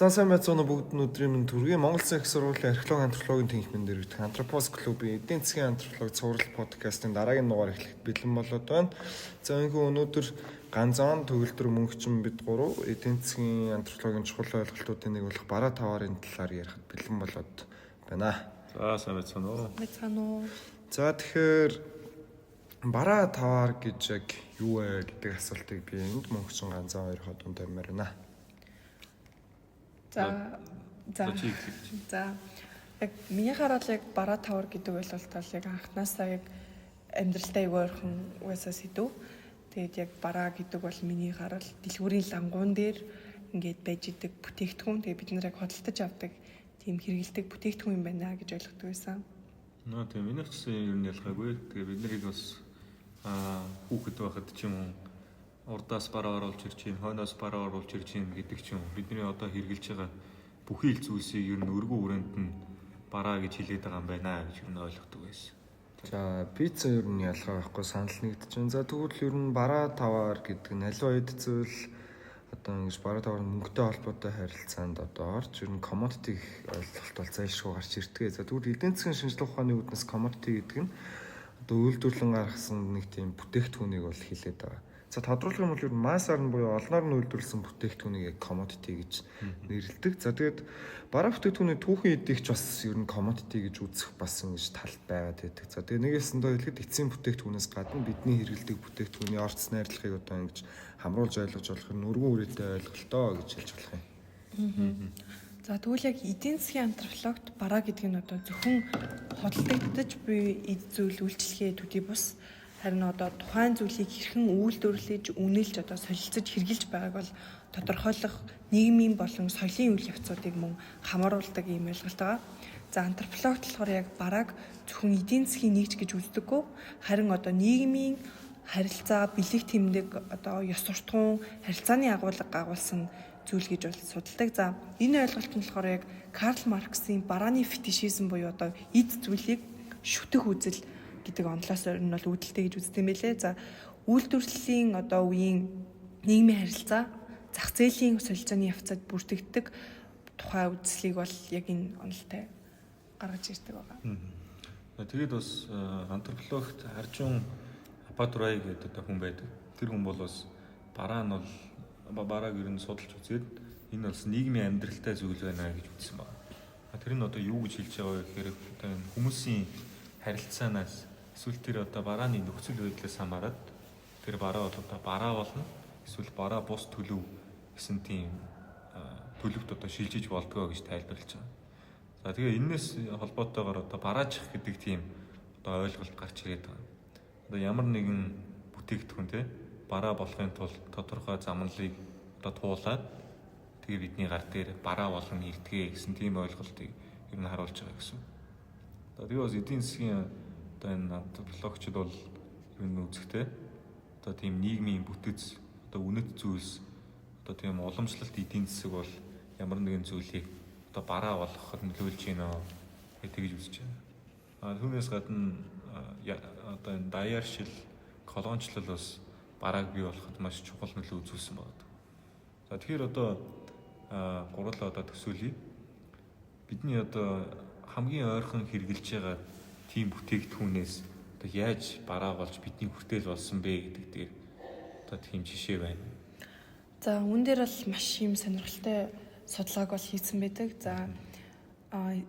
За, сайн байцгаана уу, бүгд. Өдрийн мэнд хүргэе. Монгол Улсын их сургуулийн археологи антропологийн тэнхимэн дэргэдэх Антропос клубын эдийн засгийн антропологи цуврал подкастын дараагийн дугаар эхлэхэд бэлэн болоод байна. За, энэхүү өнөөдөр Ганзан, Төгөлдөр, Мөнхчин бид гурав эдийн засгийн антропологийн чухал ойлголтуудын нэг болох бараа таваарын талаар ярихад бэлэн болоод байна. За, сайн байцгаана уу? Байцгаана уу? За, тэгэхээр бараа таваар гэж яг юу вэ гэдэг асуултыг би энд Мөнхчин, Ганзан хоёр хотод тавьмаар байна. За. За, чи эхлэж. За, яг миний хараад яг бараа тавар гэдэг ойлголт бол яг анханасаа яг амьдралтай айгүй ойрхон угаасаа сэдэв. Тэгээд яг бараа гэдэг бол миний харал дэлгүүрийн лангуун дээр ингээд байж идэг бүтээгдэхүүн. Тэгээд бид нар яг худалдаж авдаг тийм хэрэгэлдэг бүтээгдэхүүн юм байна гэж ойлгодог байсан. Нөө, тийм, миний ч гэсэн ер нь ялгаагүй. Тэгээ бид нарыг бас хүүхэд байхад ч юм уу урдаас бараа оруулж ирж чинь, хойноос бараа оруулж ирж чинь гэдэг ч юм. Бидний одоо хэрэглэж байгаа бүхий л зүйлсийг ер нь өргөн хүрээнд нь бараа гэж хэлээд байгаа юм байна гэж ер нь ойлгодог байсан. За, пицца ер нь ялгаа байхгүй, санал нэгдэж байна. За, тэгвэл ер нь бараа таваар гэдэг нь аливаа эд зүйл одоо ингэж бараа таваар мөнгөтэй холбоотой харилцаанд одоо орж, ер нь commodity гэх ойлголт бол зайлшгүй гарч ирдэг. За, тэгвэл эдийн засгийн шинжлэх ухааны үүднээс commodity гэдэг нь одоо үйлдвэрлэн гаргасан нэг тийм бүтээгдэхүүнийг бол хэлээд байгаа. За, тодруулах юм бол ер нь массаар нь буюу олноор нь үйлдвэрлэсэн бүтээгдэхүүнийг яг commodity гэж нэрлэдэг. За, тэгээд бараа бүтээгдэхүүний түүхэн эдийг ч бас ер нь commodity гэж үзэх бас ингэж тал байгаад байдаг. За, тэгээд нэгэсэндээ хэлэхэд эцсийн бүтээгдэхүүнээс гадна бидний хэрэглэдэг бүтээгдэхүүний орц найрлагыг одоо ингэж хамруулж ойлгож болох нь өргөн хүрээтэй ойлголтоо гэж хэлж болох юм. За, тэгвэл яг эдийн засгийн антропологт бараа гэдэг нь одоо зөвхөн худалдагдаж буй эд зүйл, үйлчилгээ төдий бус, харин одоо тухайн зүйлийг хэрхэн үйлдвэрлэж, үнэлж, одоо солилцож хэрэгжилж байгааг бол тодорхойлох нийгмийн болон соёлын үйл явцуудыг мөн хамааруулдаг ийм ойлголт байгаа. За, антропологт болохоор яг барааг зөвхөн эдийн засгийн нэгж гэж үздэггүй, харин одоо нийгмийн харилцаа, бэлэг тэмдэг, одоо ёс суртахуун, харилцааны агуулга агуулсан зүйл гэж бол судалдаг. За, энэ ойлголт нь болохоор яг Карл Марксийн барааны фетишизм буюу одоо эд зүйлийг шүтэх үзэл гэдэг онолоос нь бол үүдэлтэй гэж үздэг юм билээ. За, үйлдвэрлэлийн одоо үеийн нийгмийн харилцаа, зах зээлийн солилцооны явцад бүртгэгддэг тухай үзлийг бол яг энэ онолтой гаргаж ирдэг байгаа. Тэгээд бас антропологт Аржун Аппатурай гэдэг одоо хүн байдаг. Тэр хүн бол бас бараа нь бол барааг ер нь судалж үзээд энэ бас нийгмийн амьдралтай зүйл байна гэж үзсэн байна. Тэр нь одоо юу гэж хэлж байгаа вэ гэхээр одоо энэ хүмүүсийн харилцаанаас эсвэл тэр одоо барааны нөхцөл байдлаас хамаарат тэр бараа бол одоо бараа болно, эсвэл бараа бус төлөв гэсэн тийм төлөвт одоо шилжиж болдгоо гэж тайлбарлаж байгаа. За, тэгээ энэс холбоотойгоор одоо бараажих гэдэг тийм одоо ойлголт гарч ирээд байгаа. Одоо ямар нэгэн бүтээгдэхүүн те бараа болохын тулд тодорхой замналыг одоо туулаад, тэгээ бидний гар дээр бараа болгон ирдгээ гэсэн тийм ойлголтыг ер нь харуулж байгаа гэсэн. За, тэгээ бас эдийн засгийн одоо энэ антропологчид бол ер нь үзэхдээ одоо тийм нийгмийн бүтэц, одоо үнэт зүйлс, одоо тийм уламжлалт эдийн засаг бол ямар нэгэн зүйлийг одоо бараа болгоход нөлөөлж байна гэж тэгж үзэж байна. А түүнээс гадна одоо энэ даяаршил, колоничлол бас барааг бий болоход маш чухал нөлөө үзүүлсэн байна. За, тэгэхээр одоо гурлаа одоо төсөөлье. Бидний одоо хамгийн ойрхон хэрэглэж байгаа тийм бүтээгдэхүүнээс одоо яаж бараа болж бидний хүртэл болсон бэ гэдэг дээр одоо тийм жишээ байна. За, үүн дээр бол маш юм сонирхолтой судалгааг бол хийсэн байдаг. За,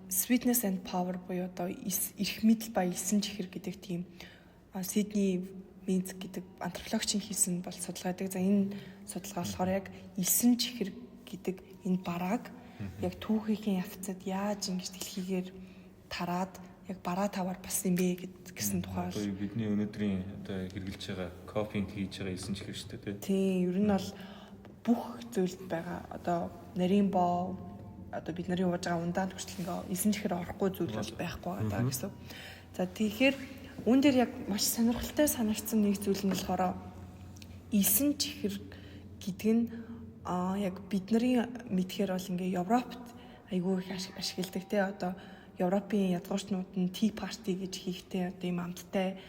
Sweetness and Power буюу одоо эрх мэдэл ба элсэн чихэр гэдэг тийм Сидни Минц гэдэг антропологчийн хийсэн бол судалгаа байдаг. За, энэ судалгаа болохоор яг элсэн чихэр гэдэг энэ барааг яг түүхийхээ явцад яаж ингэж дэлхийгээр тараад яг бараа таваар болсон юм бэ гэсэн тухай. Одоо бидний өнөөдрийн одоо хэрэглэж байгаа кофенд хийж байгаа элсэн чихэр шүү дээ. Тийм, ер нь бол бүх зүйлд байгаа. Одоо нарийн боо, одоо бид нарын ууж байгаа ундаанд хүртэл ингээ элсэн чихэр орохгүй зүйл бол байхгүй байгаа даа гэсэн. За, тэгэхээр үүн дээр яг маш сонирхолтой санагдсан нэг зүйл нь болохоор элсэн чихэр гэдэг нь яг бидний мэдхээр бол ингээ Европт айгүй их ашигладаг те. Одоо Европын ядгуурчнууд нь tea party гэж хийхдээ одоо ийм амттай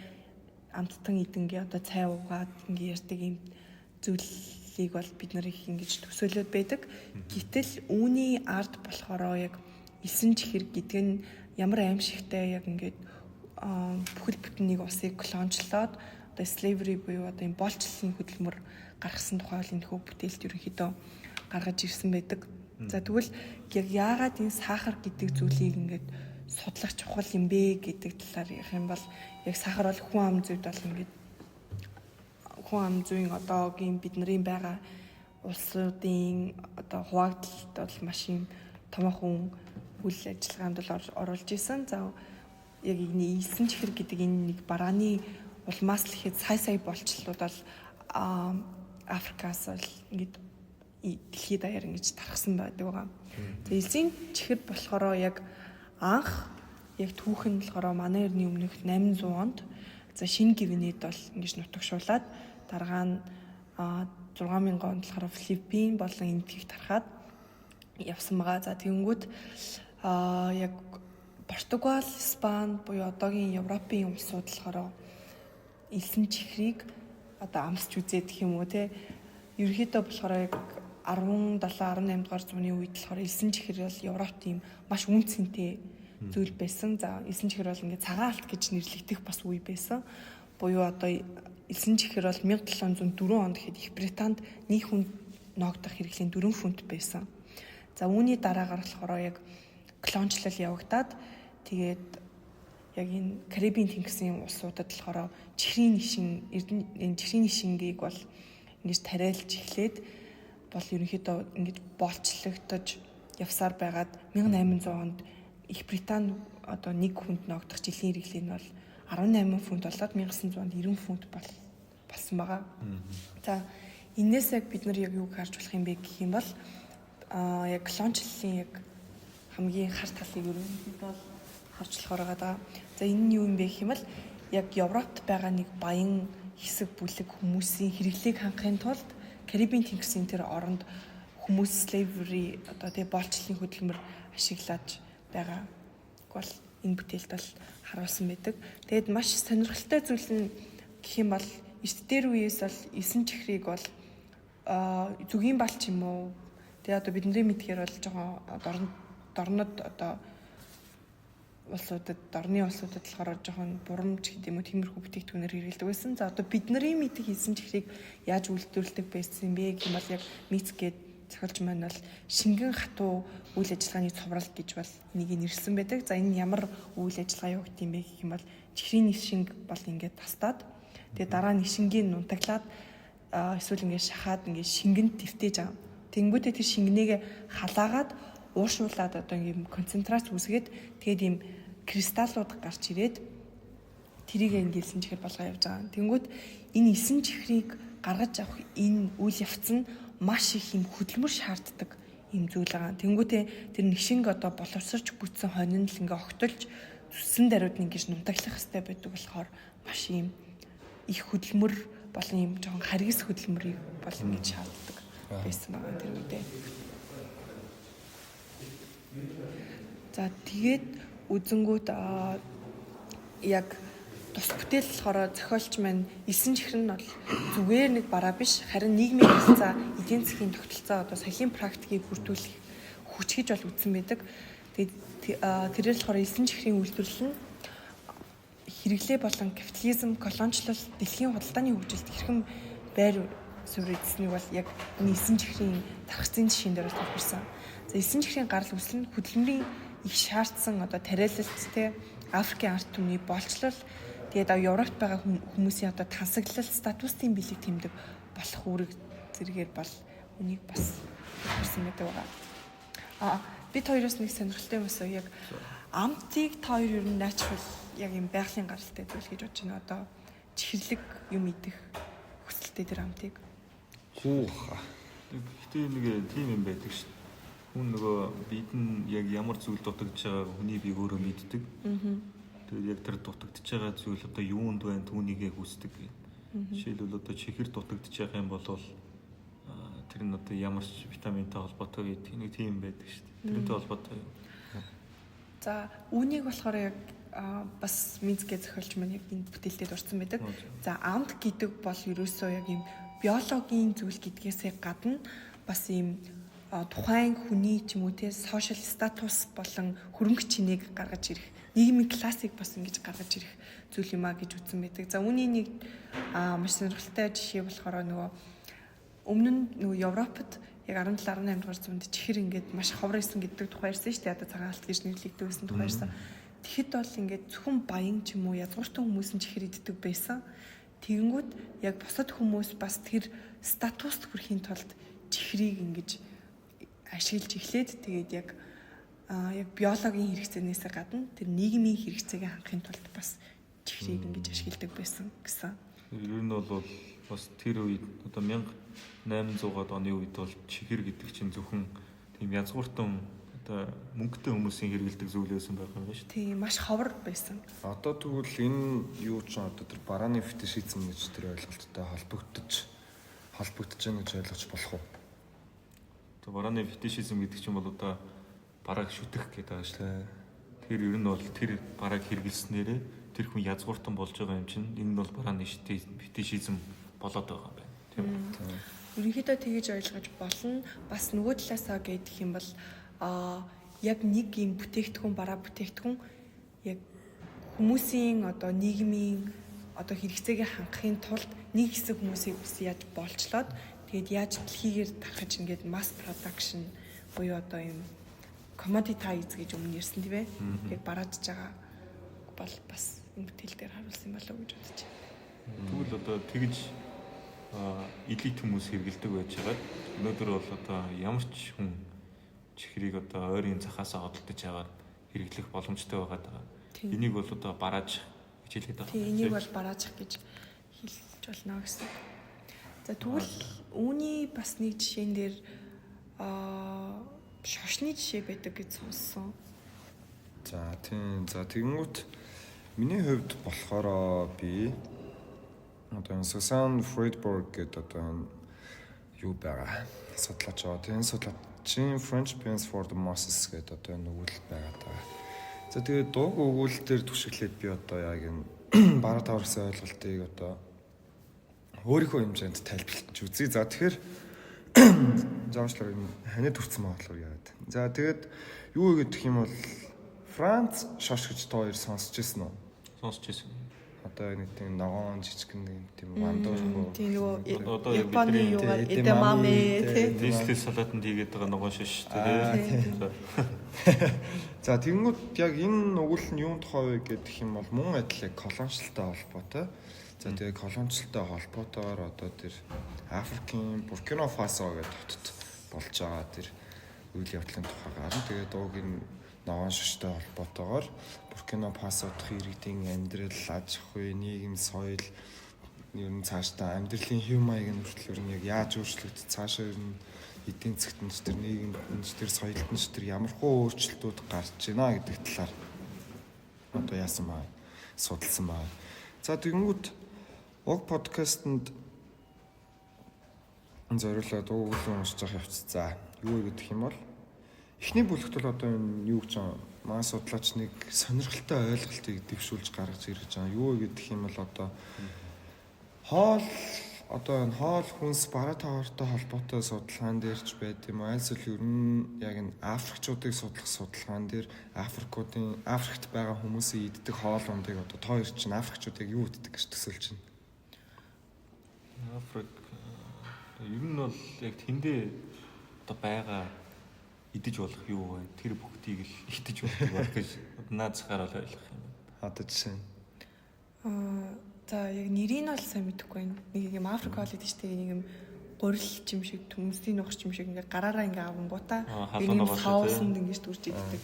амттан идэнгээ одоо цай уугаад ингээ ярьдаг ийм зүйл лийг бол бид нар их ингэж төсөөлөд байдаг. Гэтэл үүний ард болохоор яг элсэн чихэр гэдэг нь ямар аимшигтай яг ингээд бүхэл бүтэн нэг улсыг клончлоод одоо slavery буюу одоо энэ боолчлолын хөдөлмөр гаргасан тухай бол энэ хөө бүтээлд ерөнхийдөө гаргаж ирсэн байдаг. За тэгвэл яг яагаад энэ сахар гэдэг зүйлийг ингээд судлах чухал юм бэ гэдэг талаар ярих юм бол яг сахар бол хүн ам зүйд бол ингээд хүн ам зүйн одоогийн бидний байгаа улсуудын одоо хуваагдaltaд бол маш юм томоохон үйл ажиллагаанд бол оруулж исэн. За яг энэ элсэн чихэр гэдэг энэ нэг барааны улмаас л ихэд сая сая болчлууд бол Африкаас бол ингээд дэлхийд даяар ингэж тархсан байдаг байгаа. За элсэн чихэр болохоор яг анх яг түүх нь болохоор манай эртний өмнөх 800 онд за шинэ Гвинед бол ингэж нутагшуулад даргаа нь 6000 онд болохоор Филиппин болон Индийг тархаад явсан байгаа. За тэгэнгүүт яг Португал, Испани буюу одоогийн Европын улсууд болохоор элсэн чихрийг одоо амсч үзээд гэх юм уу те. Ерөнхийдөө болохоор яг 17, 18 дугаар зууны үед болохоор элсэн чихэр бол Европт ийм маш үн цэнтэй зүйл байсан. За элсэн чихэр бол ингээд цагаан алт гэж нэрлэгдэх бас үе байсан. Буюу одоо элсэн чихэр бол 1704 онд гэхэд Их Британд нэг хүн ноогдох хэрэглээний 4 фунт байсан. За үүний дараагаар болохоор яг клончлол явагдаад тэгээд яг энэ Карибын тэнгисийн улсуудад болохоор чихрийн нишин энэ чихрийн нишингийг бол ингэж тариалж эхлээд бол ерөнхийдөө ингэж боолчлогдож явсаар байгаад 1800 онд Их Британи одоо нэг хүнд ноогдох жилийн хэрэглээ нь бол 18 фунт болоод 1900 онд 90 фунт болсон байгаа. За энээс яг бид нар яг юуг харж болох юм бэ гэх юм бол яг клончлолын яг хамгийн хар талыг ерөнхийдөө харж болохоор байгаа даа. За энэ нь юу юм бэ гэх юм бол яг Европт байгаа нэг баян хэсэг бүлэг хүмүүсийн хэрэглээг хангахын тулд Карибын тэнгисийн тэр оронд хүмүүс slavery одоо тий боолчлолын хөдөлмөр ашиглаж байгаа бол энэ бүтээлд бол харуулсан байдаг. Тэгээд маш сонирхолтой зүйл нь гэх юм бол эрт дээр үеэс бол эсэн чихрийг бол зүгийн бал ч юм уу. Тэгээ одоо бидний мэдхээр бол жоохон дорнод одоо улсуудад дорны улсуудад болохоор жоохон бурамж гэдэг юм уу тиймэрхүү бүтээгдэхүүнээр хэрэглэдэг байсан. За одоо бидний мэдих элсэн чихрийг яаж үйлдвэрлэдэг байсан бэ гэх юм бол яг Миц гээд зохиолч маань бол шингэн хатуу үйл ажиллагааны цуврал гэж бол нэг нэрлсэн байдаг. За энэ ямар үйл ажиллагаа явагдсан бэ гэх юм бол чихрийн нишинг бол ингээд тастаад тэгээ дараа нь нишингийн нунтаглаад эсвэл ингээд шахаад ингээд шингэнд твтээж байгаа. Тэнгүүтээ тэр шингэнийгээ халаагаад уушруулад одоо ингээд концентрац үүсгээд тэгээд ийм кристаллууд гарч ирээд тэрийг ингээд элсэн чихэр болгоо явж байгаа. Тэнгүүт энэ элсэн чихрийг гаргаж авах энэ үйл явц нь маш их юм хөдөлмөр шаарддаг юм зүйл байгаа. Тэнгүүтээ тэр нэгшинг одоо боловсрч бүтсэн хонин л ингээ огтолж зүссэн даруйд нь ингэж нунтаглах хэрэгтэй байдаг болохоор маш юм их хөдөлмөр болон юм жоохон харгас хөдөлмөрийг бол ингэж шаарддаг байсан байгаа тэр үедээ. За тэгээд үзэнгүүт яг тус бүтээл болохоор зохиолч маань элсэн чихэр нь бол зүгээр нэг бараа биш харин нийгмийн харилцаа, эдийн засгийн тогтолцоо одоо соёлын практикийг бүрдүүлэх хүч гэж бол үзсэн байдаг. Тэгээд тэрээр болохоор элсэн чихрийн үйлдвэрлэл нь хэрэглээ болон капитализм, колоничлол, дэлхийн худалдааны хөгжилд хэрхэн байр суурь эзэлснийг бол яг энэ элсэн чихрийн тархацын жишээн дээр бол тайлбарсан. За элсэн чихрийн гарал үүсэл нь хөдөлмөрийн их шаардсан одоо тариалалт те Африкийн ард түмний боолчлол тэгээд Европт байгаа хүмүүсийн одоо тансаглал статусын бэлэг тэмдэг болох үүрэг зэрэгээр бол үнийг бас тайлбарсан байдаг байгаа. Бид хоёроос нэг сонирхолтой юм асуу. Яг амтыг та хоёр ер нь natural яг юм байгалийн гаралтай зүйл гэж бодож байна. Одоо чихэрлэг юм идэх хүсэлтэй тэр амтыг. Хүүха. Гэтэ нэг тийм юм байдаг шүү дээ. Хүн нөгөө бид нь яг ямар зүйл дутагдж байгааг хүний бие өөрөө мэддэг. Тэгээд яг тэр дутагдж байгаа зүйл одоо юунд байна түүнийгээ хүсдэг. Жишээлбэл одоо чихэр дутагдж байгаа юм бол тэр нь одоо ямар ч витаминтай холбоотой гэдэг нэг тийм байдаг шүү дээ. Тэрнтэй холбоотой. За үүнийг болохоор яг бас Минскээ зохиолч маань яг энэ бүтээлдээ дурдсан байдаг. За амт гэдэг бол ерөөсөө яг юм биологийн зүйл гэдгээсээ гадна бас ийм тухайн хүний ч юм уу те social status болон хөрөнгө чинээг гаргаж ирэх нийгмийн классыг бас ингэж гаргаж ирэх зүйл юм а гэж үзсэн байдаг. За үүний нэг маш сонирхолтой жишээ болохоор нөгөө өмнө нь нөгөө Европод яг 17 18 дугаар зуунд чихэр ингээд маш ховор исэн гэдэг тухай ярьсан шүү дээ. Одоо цагаан алт гэж нэрлэгддэг байсан тухай ярьсан. Тэгэхэд бол ингээд зөвхөн баян ч юм уу язгууртан хүмүүс нь чихэр иддэг байсан. Тэгэнгүүт яг бусад хүмүүс бас тэр статуст хүрэхийн тулд чихрийг ингэж ашиглаж эхлээд тэгээд яг яг биологийн хэрэгцээнээс гадна тэр нийгмийн хэрэгцээгээ хангахын тулд бас чихрийг ингэж ашигладаг байсан гэсэн. Ер нь бол бас тэр үед одоо 1800-аад оны үед бол чихэр гэдэг чинь зөвхөн тийм язгууртан одоо мөнгөтэй хүмүүсийн хэрэглэдэг зүйл байсан байх юм байна шүү дээ. Тийм маш ховор байсан. Одоо тэгвэл энэ юу ч одоо тэр барааны фетишизм гэж тэр ойлголттой холбогдож байгаа гэж ойлгож болох уу? Одоо барааны фетишизм гэдэг чинь бол одоо барааг шүтэх гэдэг байгаа шүү дээ. Тэр ер нь бол тэр барааг хэрэглэснээрээ тэр хүн язгууртан болж байгаа юм чинь энэ нь бол барааны фетишизм болоод байгаа юм байна. Тийм үү? Ерөнхийдөө тэгэж ойлгож болно. Бас нөгөө талаасаа гэдэг юм бол яг нэг юм бүтээгдэхүүн бараа бүтээгдэхүүн яг хүмүүсийн одоо нийгмийн одоо хэрэгцээгээ хангахын тулд нэг хэсэг хүмүүсийг бас яаж болчлоод тэгээд яаж дэлхийгээр тархаж ингээд mass production буюу одоо юм commoditize гэж өмнө ярьсан тийм ээ. Яг бараадж байгаа бол бас энэ бүтээл дээр харуулсан болов уу гэж бодож байна. Тэгвэл одоо тэгж элит хүмүүс хэрэгэлдэг байж байгаад өнөөдөр бол одоо ямар ч хүн чихрийг одоо ойрын захаасаа хөдөлж аваад хэрэглэх боломжтой байгаа даа. Энийг бол одоо барааж гэж хэлээд байгаа. Тийм, энийг бол бараажих гэж хэлж болно гэсэн. За тэгвэл үүний бас нэг жишээн дээр шошны жишээ байдаг гэж сонссон. За тийм. За тэгэнгүүт миний хувьд болохоор би одоо энэ Susan Friedberg гэдэг одоо энэ юу байгаа судлаач байгаа. Тийм судлаачийн French Beans for the Masses гэдэг одоо энэ өгүүлэл байгаа даа. За тэгээд дууг өгүүлэл дээр түшиглээд би одоо яг энэ бараа таварсан ойлголтыг одоо өөрийнхөө хэмжээнд тайлбарлаж үзье. За тэгэхээр заавчлаар энэ ханид хүрсэн болохоор яагаад. За тэгээд юу гэдэг юм бол Франц шош гэж та хоёр сонсч ирсэн үү? Сонсч ирсэн. Одоо нэг тийм ногоон жижигэн нэг тийм вандуурхуу. Тийм нөгөө одоо Японы юугаар эдамаме тий. Нийслэл салаатанд хийгээд байгаа ногоон шиш тий. За тэгэнгүүт яг энэ өгүүлэл нь юун тухай вэ гэдэг юм бол мөн адил яг колоничлалтай холбоотой. За тэгээ колоничлалтай холбоотойгоор одоо тэр Африкийн Буркино Фасо гэдэг хотод болж байгаа тэр үйл явдлын тухай гарна. Тэгээ дуугийн ногоон шиштэй холбоотойгоор Буркино Фасо дахь иргэдийн амьдрал, аж ахуй, нийгэм, соёл ер нь цаашдаа амьдралын хэв маяг нь хүртэл ер нь яг яаж өөрчлөгдөж цаашаа ер нь эдийн засгт нь ч тэр нийгэмд нь ч тэр соёлд нь ч тэр ямар хуу өөрчлөлтүүд гарч байна гэдэг талаар одоо яасан баа судалсан баа. За тэгэнгүүт уг подкастэнд зориулаад өгүүлэн уншиж явах явц. За юу гэдэг юм бол эхний бүлэгт бол одоо энэ юу гэж байгаа манай судлаач нэг сонирхолтой ойлголтыг дэвшүүлж гаргаж ирж байгаа. Юу гэдэг юм бол одоо хоол одоо энэ хоол хүнс бараа таваартай холбоотой судалгаан дээр ч байд юм. Альсвал ер нь яг энэ африкчуудыг судлах судалгаан дээр Африкуудын Африкт байгаа хүмүүсийн иддэг хоол ундыг одоо та хоёр чинь африкчуудыг юу иддэг гэж төсөөлж байна? Африк ер нь бол яг тэндээ одоо байгаа идэж болох юу вэ? Тэр бүгдийг л идэж болох байх гэж наад захаар бол ойлгох юм байна. Одоо жишээ нь. За яг нэрийг нь бол сайн мэдэхгүй байна. Нэг юм Африк хоол идэж штэ нэг юм гурил юм шиг төмсний нухч юм шиг ингээ гараараа ингээ авангуудаа нэг соусанд ингэж дүрж иддэг.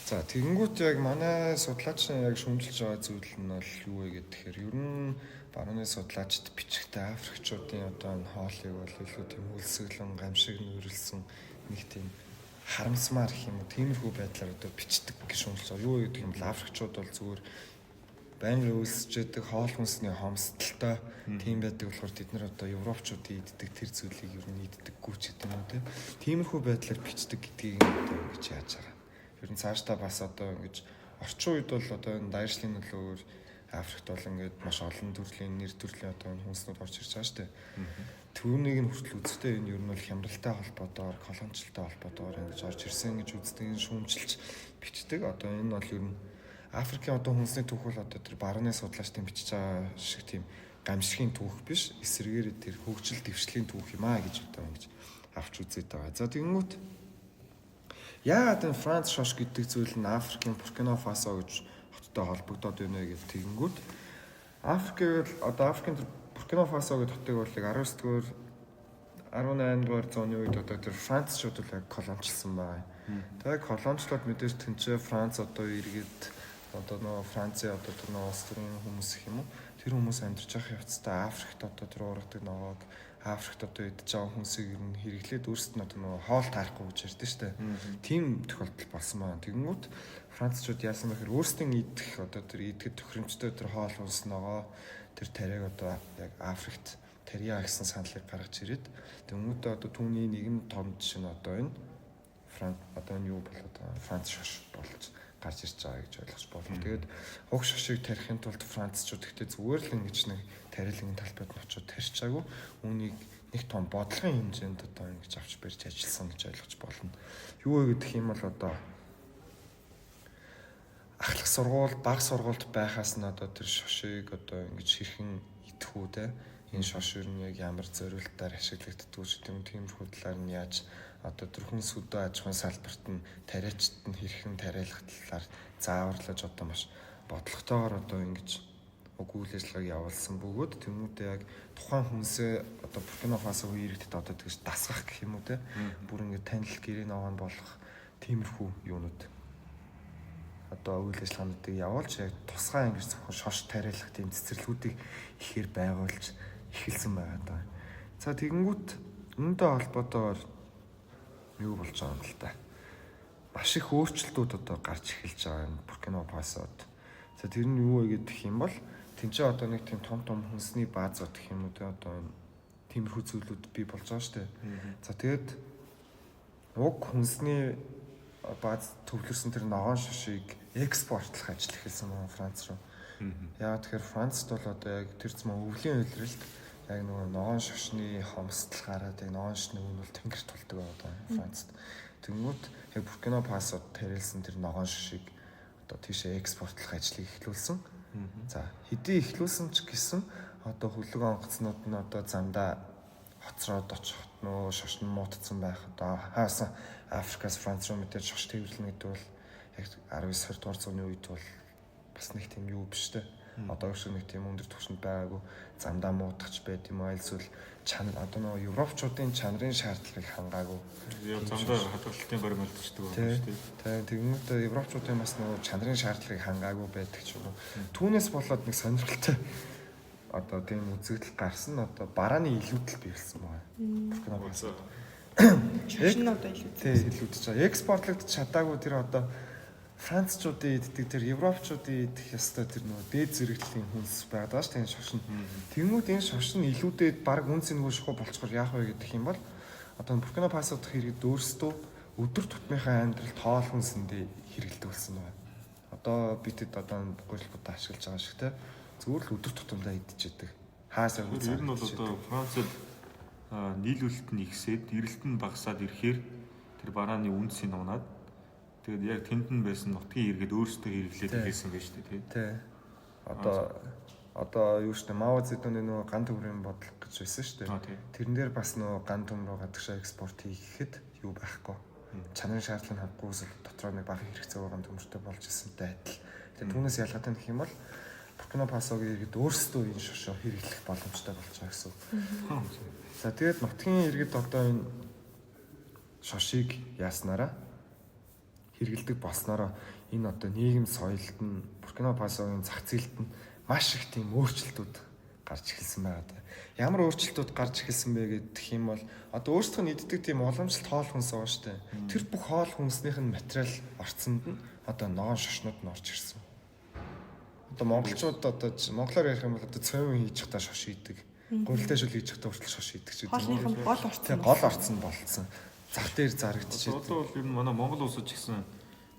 За тэгэнгүүт яг манай судлаач яг шүүмжилж байгаа зүйл нь бол юу вэ гэхээр ер нь барууны судлаачид бичгтээ африкчуудын одоо энэ хоолыг бол илүү тийм хөлсөглөн гамшиг нүүрлсэн нэг тийм харамсмаар гэх юм уу тиймэрхүү байдлаар одоо бичдэг гэж шүүмжилж байгаа. Юу гэдэг юм бол африкчууд бол зүгээр байнгын өлсөж яадаг хоол хүнсний хомсдолтой тийм байдаг болохоор тэд нар одоо европчуудын иддэг тэр зүйлийг ер нь иддэггүй ч гэдэг юм уу тийм. Тиймэрхүү байдлаар бичдэг гэдгийг одоо ингэж яаж байгаа. Ер нь цаашдаа бас одоо ингэж орчин үед бол одоо энэ дайршлын нөлөөгөөр Африкт бол ингээд маш олон төрлийн нэр төрлийн одоо хүнснүүд орж ирж байгаа шүү дээ. Түүнийг нь хүртэл үзэхдээ энэ ер нь бол хямралтай холбоотойгоор, колоничлалтай холбоотойгоор ингэж орж ирсэн гэж үздэг, энэ шүүмжилж бичдэг. Одоо энэ бол ер нь Африкийн одоо хүнсний түүх бол одоо тэр барууны судлаачдын бичиж байгаа шиг тийм гамшигын түүх биш, эсрэгээр тэр хөгжил дэвшлийн түүх юм аа гэж одоо ингэж авч үзээд байгаа. За тэгэнгүүт яагаад энэ Франц шош гэдэг зүйл нь Африкийн Буркина Фасо гэж хоттой холбогдоод байна вэ гэж тэгэнгүүт Африкийг одоо Африкийн Буркина Фасо гэдэг хотыг бол яг 19 дугаар 18 дугаар зууны үед одоо тэр Францчууд бол яг колоничлсан байгаа. Тэгээ колоничлоод мэдээж тэнцээ Франц одоо эргээд одоо нөгөө Францын одоо тэр нөгөө улс төрийн хүмүүс гэх юм уу, тэр хүмүүс амьдарч явах явцдаа Африкт одоо тэр уургадаг ногоог Африкт одоо идэж байгаа хүнсийг ер нь хэрэглээд өөрсдөд нь одоо нөгөө хоол таарахгүй гэж ярьдэн штэ. Тийм тохиолдол болсон байна. Тэгэнгүүт Францчууд яасан бэ гэхээр өөрсдийн идэх одоо тэр идэхэд тохиромжтой тэр хоол хүнс ногоо тэр тариаг одоо яг Африкт тарья гэсэн саналыг гаргаж ирээд тэгэнгүүтээ одоо түүний нэгэн том жишээ нь одоо энэ Франц одоо энэ юу болоод байгаа Франц шош болж гарч ирж байгаа гэж ойлгож болно. Тэгээд уг шошийг тарихын тулд францчууд гэхдээ зүгээр л ингэж нэг тарилгын талбайд нь очиод тарьчаагүй. Үүнийг нэг том бодлогын хэмжээнд одоо ингэж авч барьж ажилласан гэж ойлгож болно. Юу вэ гэх юм бол одоо ахлах сургууль, баг сургуульд байхаас нь одоо тэр шошийг одоо ингэж хэрхэн идэх үү те, энэ шош ер нь яг ямар зориултаар ашиглагддаг ч гэдэг юм, тиймэрхүү талаар нь яаж одоо тэр хүн сүдөө аж ахуйн салбарт нь тариачд нь хэрхэн тариалах талаар зааварлаж одоо маш бодлоготойгоор одоо ингэж уг үйл ажиллагааг явуулсан бөгөөд тэмүүтээ яг тухайн хүнсээ одоо Буркина Фасо үеийн иргэдэд одоо тэгж дасгах гэх юм уу те, бүр ингэ танил гэрээ ногоон болох тиймэрхүү юунууд одоо үйл ажиллагаануудыг явуулж яг тусгай ингэж зөвхөн шош тариалах тийм цэцэрлэгүүдийг ихээр байгуулж эхэлсэн байгаа даа. За тэгэнгүүт үүнтэй холбоотойгоор юу болж байгаа юм л та. Маш их өөрчлөлтүүд одоо гарч эхэлж байгаа юм Буркина Фасод. За тэр нь юу вэ гэдэг юм бол тэнцээ одоо нэг тийм том том хүнсний баазууд гэх юм уу те, одоо энэ тиймэрхүү зүйлүүд бий болж байгаа шүү дээ. За тэгээд уг хүнсний бааз төвлөрсөн тэр ногоон шошийг экспортлох ажил эхэлсэн байна Франц руу. Яагаад тэгэхээр Францд бол одоо яг тэр зам өвлийн улиралд яг нөгөө ногоон шошны хомсдол гараад яг ногоон шошны үн бол тэнгэр тулдаг байгаа Францд. Тэнгүүт яг Буркина Фасод тарилсан тэр ногоон шошийг одоо тийшээ экспортлох ажлыг эхлүүлсэн. За хэдий эхлүүлсэн ч гэсэн одоо хөлөг онгоцнууд нь одоо замдаа хоцроод очиход нөө шош нь муутцсан байх. Одоо хаасан Африкаас Франц руу мэдээж шош тээвэрлэнэ гэдэг бол яг 19 20 дугаар зууны үед бол бас нэг тийм юу биш те. Одоо шиг нэг тийм өндөр түвшинд байгаагүй, замдаа муудахч байд юм уу, эсвэл чанар одоо нөгөө европчуудын чанарын шаардлагыг хангаагүй. Замдаа хадгалтын барим алдчихдаг байна шүү дээ. Тэгмүүд европчуудын бас нөгөө чанарын шаардлагыг хангаагүй байдаг ч юм уу. Түүнээс болоод нэг сонирхолтой одоо тийм үзэгдэл гарсан нь одоо барааны илүүдэл бий болсон байна. Буркина Фасо. Шошин одоо илүүдсэн. Тийм илүүдэж байгаа. Экспортлогдож чадаагүй тэр одоо Францчуудын иддэг тэр европчуудын идэх ёстой тэр нөгөө дээд зэрэглэлийн хүнс байдаг байгаа шүү дээ энэ шошин. Тэнгүүд энэ шошин илүүдээд баг үн цэнгүй шухуу болцохоор яах вэ гэдэг юм бол одоо Буркина Фасо дахь иргэд өөрсдөө өдөр тутмынхаа амьдралд хоол хүнсэндээ хэрэглэдэг болсон байна. Одоо битэд одоо гурил будаа ашиглаж байгаа шиг те зүгээр л өдөр тутамдаа идчихэдэг. Хаасаа үгүй. Ер нь бол одоо Францад нийлүүлэлт нь ихсээд эрэлт нь багасаад ирэхээр тэр барааны үнцийг унаад тэгээд яг тэнд нь байсан нутгийн иргэд өөрсдөө хэрэглээд эхэлсэн байж тээ тий. Тий. Одоо юу штэ Мао Цзэдуны нөгөө ган төмрийн бодлого гэж байсан штэ. Тэрэн дээр бас нөгөө ган төмөр рүү гадагшаа экспорт хийхэд юу байхгүй. Чанарын шаардлага нь хангахгүй эсвэл дотроо нэг бага хэрэгцээ ган төмөртэй болж ирсэнтэй адил. Тэгээд түүнээс ялгаатай нөх юм бол Буркина Фасогийн иргэд өөрсдөө энэ шошоо хэрэглэх боломжтой болж байгаа гэсэн. За тэгээд нутгийн иргэд одоо энэ шошийг яаснараа хэрэгэлдэг болсноороо энэ одоо нийгэм соёлд нь Буркина Фасогийн зах зээлд нь маш их тийм өөрчлөлтүүд гарч эхэлсэн байгаа. Ямар өөрчлөлтүүд гарч эхэлсэн бэ гэдэг юм бол одоо өөрсдөх нь иддэг тийм уламжлалт хоол хүнс байгаа шүү дээ. Тэр бүх хоол хүнснийх нь материал орцсонд нь одоо ногоон шошнууд нь орж ирсэн. Одоо монголчууд одоо монголоор ярих юм бол одоо цөмөн хийж чадаа шош идэг. Гурилтай шүл хийж чадаа хүртэл шош идэг ч гэдэг. Хоолных нь гол орцсон. Гол орцсон болцсон. Зах дээр зарагдчихэв. Одоо бол ер нь манай Монгол улсад ч гэсэн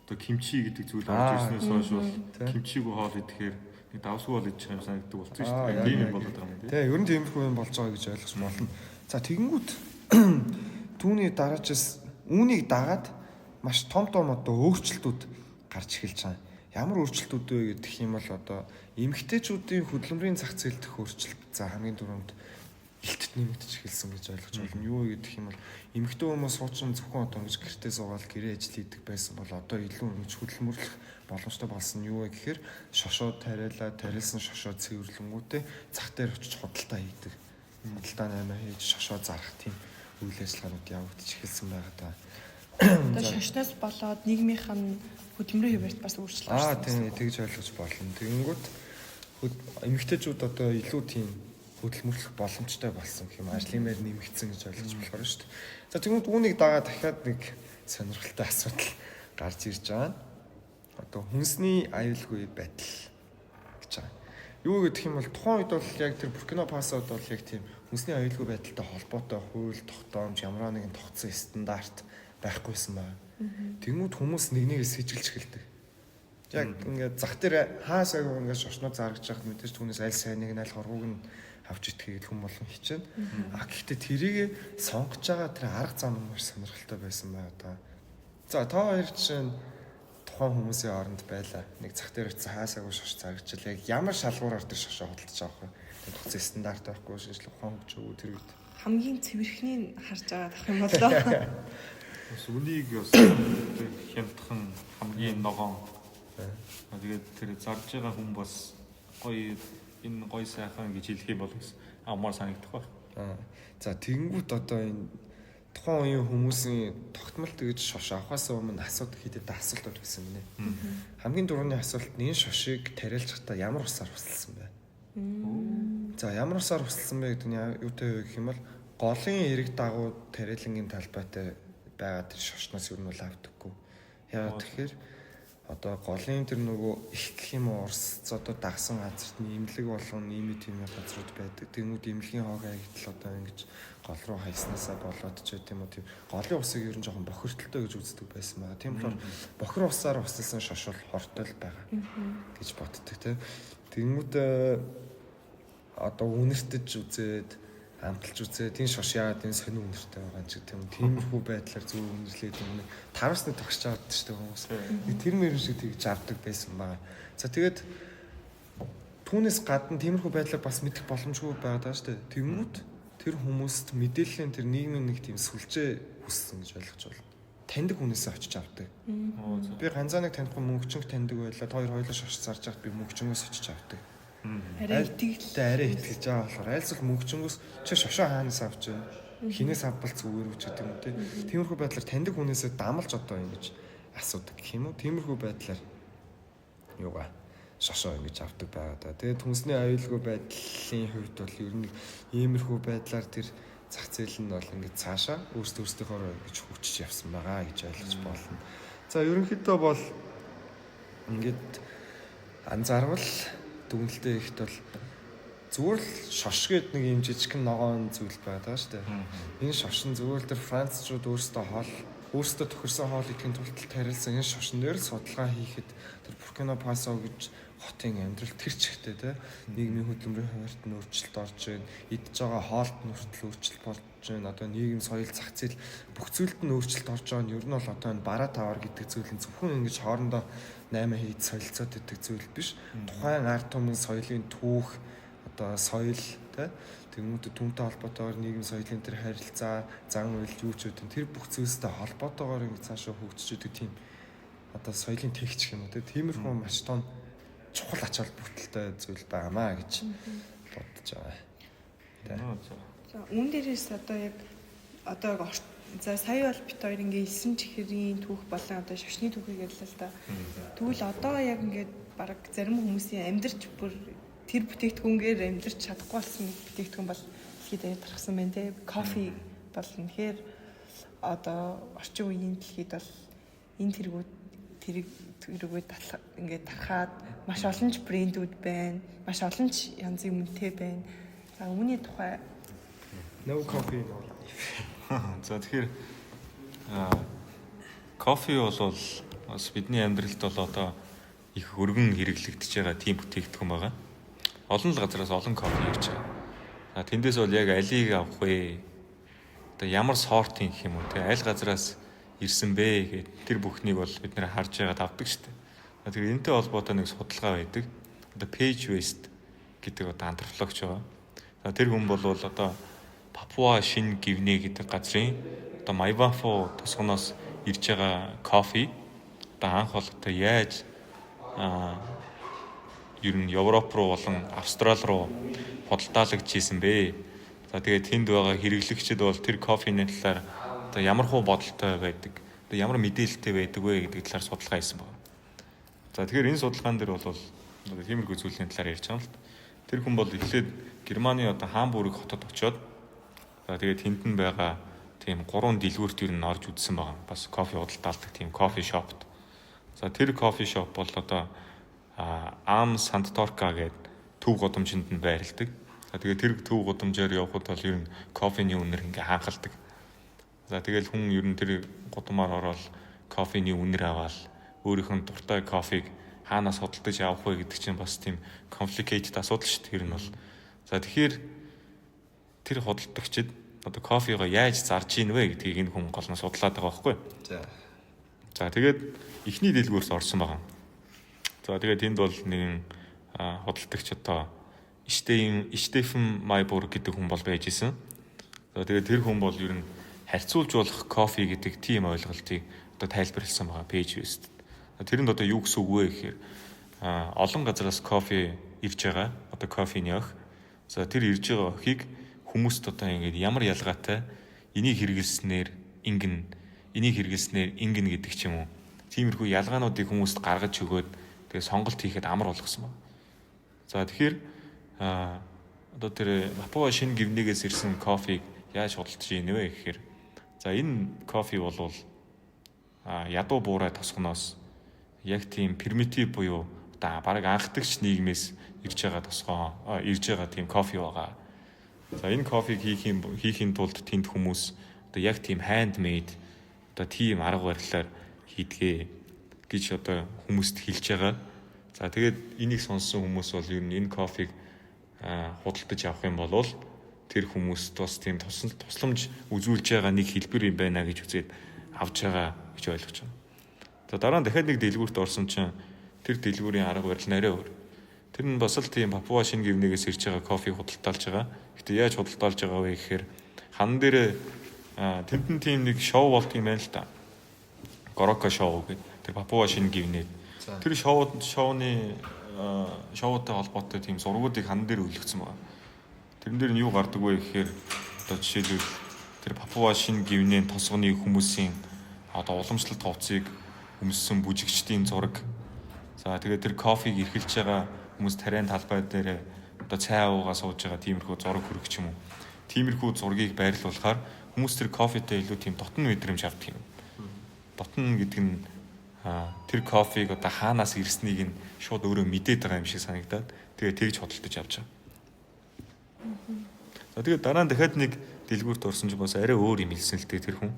одоо кимчи гэдэг зүйл орж ирснээс хойш бол кимчигүй хоол идэхээр Нэг давсгүй бол идчих юм санагддаг болсон шүү дээ. Тийм юм болоод байгаа юм тий. Тий, ер нь тиймэрхүү юм болж байгаа гэж ойлгож болно. За тэгэнгүүт түүний дараачаас үүнийг дагаад маш том том одоо өөрчлөлтүүд гарч эхэлж байгаа. Ямар өөрчлөлтүүд вэ гэх юм бол одоо эмэгтэйчүүдийн хөдөлмөрийн зах зээл дэх өөрчлөлт за хамгийн түрүүнд илтэд нэмэгдэж эхэлсэн гэж ойлгож байна. Юу гэх юм бол эмэгтэй хүмүүс хуучин зөвхөн одоо ингэж гэртээ суугаад гэрээ ажил хийдэг байсан бол одоо илүү ингэж хөдөлмөрлөх боломжтой болсон нь юу вэ гэхээр шошоо тариалаа, тариалсан шошоо цэвэрлэнгүүтээ зах дээр очиж худалдаа хийдэг. Худалдаа наймаа хийж шошоо зарах тийм үйл ажиллагаанууд явагдаж эхэлсэн байгаа даа. Одоо шошноос болоод нийгмийнх нь хөдөлмөрийн хуваарьт бас өөрчлөлт орсон. Аа тийм, тэгж ойлгож болно. Тэгэнгүүт эмэгтэйчүүд одоо илүү тийм хөдөлмөрлөх боломжтой болсон гэх юм, ажлын байр нэмэгдсэн гэж ойлгож болохоор шүү дээ. За тэгвэл үүнийг дагаа дахиад нэг сонирхолтой асуудал гарч ирж байгаа. Одоо хүнсний аюулгүй байдал гэж байгаа. Юу гэх юм бол тухайн үед бол яг тэр Буркина Фасод бол яг тийм хүнсний аюулгүй байдалтай холбоотой хууль тогтоомж ямар нэгэн тогтсон стандарт байхгүйсэн байна. Тэнгүүд хүмүүс нэг нэгээ сэжилж эхэлдэг. Яг ингээд зах дээр хаасаагүй ингээд шошноо заргаж яхад мэдээж түүнээс аль сайныг нь аль хоргууг нь авч идэхийг хүн болгон хичээнэ. А гэхдээ тэрийг сонгож байгаа тэр арга зам нь маш сонирхолтой байсан байгаа даа. За та хоёр жишээ нь тухайн хүмүүсийн оронд байлаа. Нэг зах дээр очисон хаасаагүй шош заргажил. Яг ямар шалгуураар тэр шошоо худалдаж авах вэ? Тэр тогтсон стандарт байхгүй, шинжлэх ухаан гэж үү тэр үед. Хамгийн цэвэрхнийг харж байгаа тах юм болоо. Бас үнийг бас хямдхан хамгийн ногоон. Тэгээд тэр зарж байгаа хүн бас гоё энэ гоё сайхан гэж хэлэх юм бол бас амар санагдах байх. За тэгэнгүүт одоо энэ тухайн үеийн хүмүүсийн тогтмол тэгж шош авахаас өмнө асуудаг хэд хэдэн асуултууд байсан гинэ. Хамгийн түрүүний асуулт нь энэ шошийг тариалж байхдаа ямар усаар усалсан бэ? За ямар усаар усалсан бэ гэдэг нь юутай вэ гэх юм бол голын эрэг дагуу тариалангийн талбайтай байгаа тэр шошноос ер нь бол авдаггүй. Яагаад тэгэхээр одоо голын тэр нөгөө их гэх юм уу урс одоо дагсан газарт нь имлэг болгон ийм тийм газрууд байдаг. Тэнгүүд имлэгийн хоог аягдл одоо ингэж гол руу хайснаасаа болоод ч гэдэм үү тийм голын усыг ер нь жоохон бохирдолтой гэж үздэг байсан байгаа. Тийм болохоор бохир усаар усалсан шошол хортой л байгаа гэж боддог тийм. Тэнгүүд одоо үнэртэж үзээд амталж үзээд энэ шош яагаад энэ сонин үнэртэй байгаа ч гэдэг юм. Тиймэрхүү байдлаар зөв үнэрлээд юм. Таравсны тогсч аваад шүү дээ хүмүүс. Тэр мөрөн шиг тэгж авдаг байсан байгаа. За тэгээд түүнээс гадна тиймэрхүү байдлаар бас мэдэх боломжгүй байгаа даа шүү дээ. Тэнгүүд тэр хүмүүст мэдээллийн тэр нийгмийн нэг тийм сүлжээ хүссэн гэж ойлгож байна. Таньдаг хүнээсээ очиж авдаг. Би ганцаа нэг танихгүй мөнгөчөнг таньдаг байлаа. Хоёр хоёулаа шош зарж байхад би мөнгөчөнгөөс очиж авдаг. Арай итгэлтэй арай итгэж байгаа болохоор айлсвал мөнгөчөнгөөс чи шошоо хаанаас авч вэ? Хинээс авбал зүгээр үү ч гэдэг юм те. Тиймэрхүү байдлаар таньдаг хүнээсээ дамалж одоо ингэж асуудаг гэх юм уу? Тиймэрхүү байдлаар юугаа шошоо ингэж авдаг байгаа даа. Тэгээд хүнсний аюулгүй байдлын хувьд бол ер нь иймэрхүү байдлаар тэр зах зээл нь бол ингэж цаашаа өөрсдөө өөрсдийнхөө ингэж хөгжиж явсан байгаа гэж ойлгож болно. За ерөнхийдөө бол ингээд анзаарвал дүгнэлтээ ихэд бол зүгээр л шош гээд нэг юм жижигхэн ногоон зүйл байгаа шүү дээ. Энэ шош нь зүгээр л тэр францчууд өөрсдөө хоол өөрсдөө тохирсон хоол идэхин тулд тариалсан энэ шошн дээр л судалгаа хийхэд тэр Буркина Фасо гэж хотын амьдрал тэр чигтээ те нийгмийн хөдөлмөрийн хуваарьт нь өөрчлөлт орж байна. Идж байгаа хоолт нь хүртэл өөрчлөлт болж байна. Одоо нийгэм соёл зах зээл бүх зүйлд нь өөрчлөлт орж байгаа нь ер нь бол одоо энэ бараа тавар гэдэг зүйл нь зөвхөн ингэж хоорондоо 8 хийж солилцоод идэг зүйл биш. Тухайн ард түмэн соёлын түүх одоо соёл те тэнгуүтэ түүнтэй холбоотойгоор нийгэм соёлын тэр харилцаа, зан үйл юу ч үгүй тэр бүх зүйлстэй холбоотойгоор ингэ цаашаа хөгжиж идэг тийм одоо соёлын тэгч гэх юм уу те тиймэрхүү маш том чухал ач холбогдолтой зүйл байгаамаа гэж бодож байгаа. За үүн дээрээс одоо яг одоо за сая бол бит хоёр ингээ элсэн чихрийн түүх болон одоо шашны түүхийг ярьлаа л да. Тэгвэл одоо яг ингээд бараг зарим хүмүүсийн амьдрч бүр тэр бүтээгдэхүүнгээр амьдрч чадахгүй болсон нэг бүтээгдэхүүн бол дэлхийд даяар тархсан байна те. Кофе бол үнэхээр одоо орчин үеийн дэлхийд бол энэ тэргүүд тэргүүд ингээд тархаад маш олон ч брэндүүд байна. Маш олон ч янзын үнэтэй байна. За үүний тухай No coffee no life. За тэгэхээр кофе бол бас бидний амьдралд бол одоо их өргөн хэрэглэгдэж байгаа тийм бүтээгдэхүүн байгаа. Олон л газараас олон кофе ирж байгаа. За тэндээс бол яг алийг авах вэ? Одоо ямар сортын гэх юм уу те аль газараас ирсэн бэ гэд тэр бүхнийг бол бид нэр харж байгаад авдаг шүү дээ. Тэгэхээр энэтэй холбоотой нэг судалгаа байдаг. Одоо Page West гэдэг одоо антропологч байгаа. За тэр хүн бол одоо Папуа Шинэ Гвинэ гэдэг газрын одоо Майвафо тосгоноос ирж байгаа кофе одоо анх бол одоо яаж ер нь Европ руу болон Австрал руу худалдаалагдж исэн бэ? За тэгээд тэнд байгаа хэрэглэгчид бол тэр кофений талаар одоо ямар хуу бодолтой байдаг, одоо ямар мэдээлэлтэй байдаг вэ гэдэг талаар судалгаа хийсэн байна. За тэгэхээр энэ судалгаан дээр бол одоо тиймэрхүү зүйлийн талаар ярьж байгаа юм л. Тэр хүн бол эхлээд Германы одоо Хамбург хотод очиод за тэгээд тэнд нь байгаа тийм 3 дэлгүүрт ер нь орж үзсэн байгаа. Бас кофе худалдаалдаг тийм кофе шопт. За тэр кофе шоп бол одоо Ам Сантторка гэдэг төв гудамжинд нь байрладаг. За тэгээд тэр төв гудамжаар явхад бол ер нь кофений үнэр ингээ хаанхалдаг. За тэгэл хүн ер нь тэр гудамаар ороод кофений үнэр аваад өөрийнх нь дуртай кофег хаанаас худалдаж авах вэ гэдэг чинь бас тийм complicated асуудал шүү дээ. Тэр нь бол. За тэгэхээр тэр худалдагчид одоо кофего яаж зарж ийн вэ гэдгийг энэ хүн гол нь судлаад байгаа байхгүй. За. За тэгээд эхний дэлгүүрт орсон байгаа. За тэгээд тэнд бол нэгэн худалдагч одоо Штефен Майбург гэдэг хүн бол байж исэн. За тэгээд тэр хүн бол ер нь харьцуулж болох кофе гэдэг тийм ойлголтыг одоо тайлбарласан байгаа Page West. Тэрэнд одоо юу гэсэн үг вэ гэхээр олон газараас кофе ирж байгаа. Одоо кофений ох. За тэр ирж байгаа охийг хүмүүст одоо ингээд ямар ялгаатай энийг хэрэглэснээр ингэн, энийг хэрэглэснээр ингэн гэдэг ч юм уу. Тиймэрхүү ялгаануудыг хүмүүст гаргаж өгөөд тэгээ сонголт хийхэд амар болгосон байна. За тэгэхээр одоо тэр Папуа Шинэ Гвинегээс ирсэн кофег яаж худалдаж ийн вэ гэхээр за энэ кофе бол ядуу буурай тосгоноос яг тийм примитив буюу одоо бараг анхдагч нийгмээс ирж байгаа тосгон ирж байгаа тийм кофе байгаа. За энэ кофег хийхийн тулд тэнд хүмүүс одоо яг тийм handmade одоо тийм арга барилаар хийдгээ гэж одоо хүмүүст хэлж байгаа. За тэгээд энийг сонссон хүмүүс бол ер нь энэ кофег худалдаж авах юм бол тэр хүмүүст бас тийм тусламж үзүүлж байгаа нэг хэлбэр юм байна гэж үзээд авч байгаа гэж ойлгож байна. За дараа нь дахиад нэг дэлгүүрт орсон чинь тэр дэлгүүрийн арга барил нь арай өөр. Тэр нь бас л тийм Папуа Шинэ Гвинегээс ирж байгаа кофе худалдаалж байгаа. Гэтэ яаж худалдаалж байгаа вэ гэхээр хан дээр тэнд нь тийм нэг шоу болт юм байна л та. Гороко шоу гэдэг. Тэр Папуа Шинэ Гвинед. Тэр шоуны шоутай холбоотой тийм зургуудыг хан дээр өлгцсөн байгаа. Тэрэн дээр нь юу гардаг вэ гэхээр одоо жишээлбэл тэр Папуа Шинэ Гвинеийн тосгоны хүмүүсийн одоо уламжлалт хувцсыг өмссөн бүжигчдийн зураг. За тэгээд тэр кофег эрхэлж байгаа хүмүүс тариан талбай дээр одоо цай уугаа сууж байгаа тиймэрхүү зураг хөрөх ч юм уу. Тиймэрхүү зургийг байрлуулахаар хүмүүс тэр кофетэй илүү тийм дотн мэдрэмж авдаг юм. Дотн гэдэг нь тэр кофег одоо хаанаас ирснийг нь шууд өөрөө мэдээд байгаа юм шиг санагдаад тэгээ тэгж худалдаж авч байгаа. За тэгээд дараа нь дахиад нэг дэлгүүрт орсон чинь бас арай өөр юм хэлсэн л дээ тэр хүн.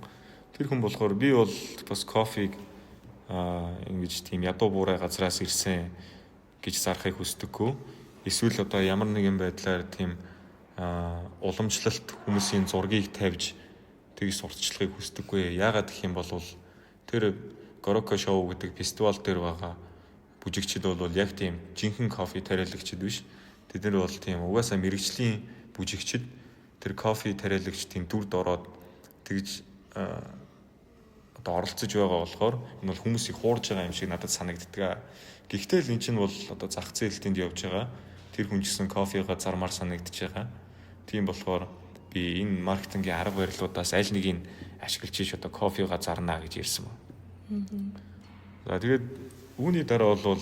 Тэр хүн болохоор би бол бас кофег ингэж тийм ядуу буурай газраас ирсэн гэж зарахыг хүсдэггүй. Эсвэл одоо ямар нэгэн байдлаар тийм уламжлалт хүмүүсийн зургийг тавьж тэгж сурталчлахыг хүсдэггүй. Яагаад гэх юм бол тэр Гороко шоу гэдэг фестивал дээр байгаа бүжигчид бол яг тийм жинхэнэ кофе тариалагчид биш. Тэд нар бол тийм угаасаа мэрэгжлийн бүжигчид тэр кофе тариалагч тийм дүрд ороод тэгж одоо оролцож байгаа болохоор энэ бол хүмүүсийг хуурж байгаа юм шиг надад санагддаг. Гэхдээ л эн чинь бол одоо зах зээлтэнд явж байгаа. Тэр хүн ч гэсэн кофега зармаар санагдаж байгаа. Тийм болохоор би энэ маркетингийн арга барилуудаас аль нэгийг ашиглаж иш одоо кофега зарнаа гэж ярьсан байна. За тэгээд үүний дараа бол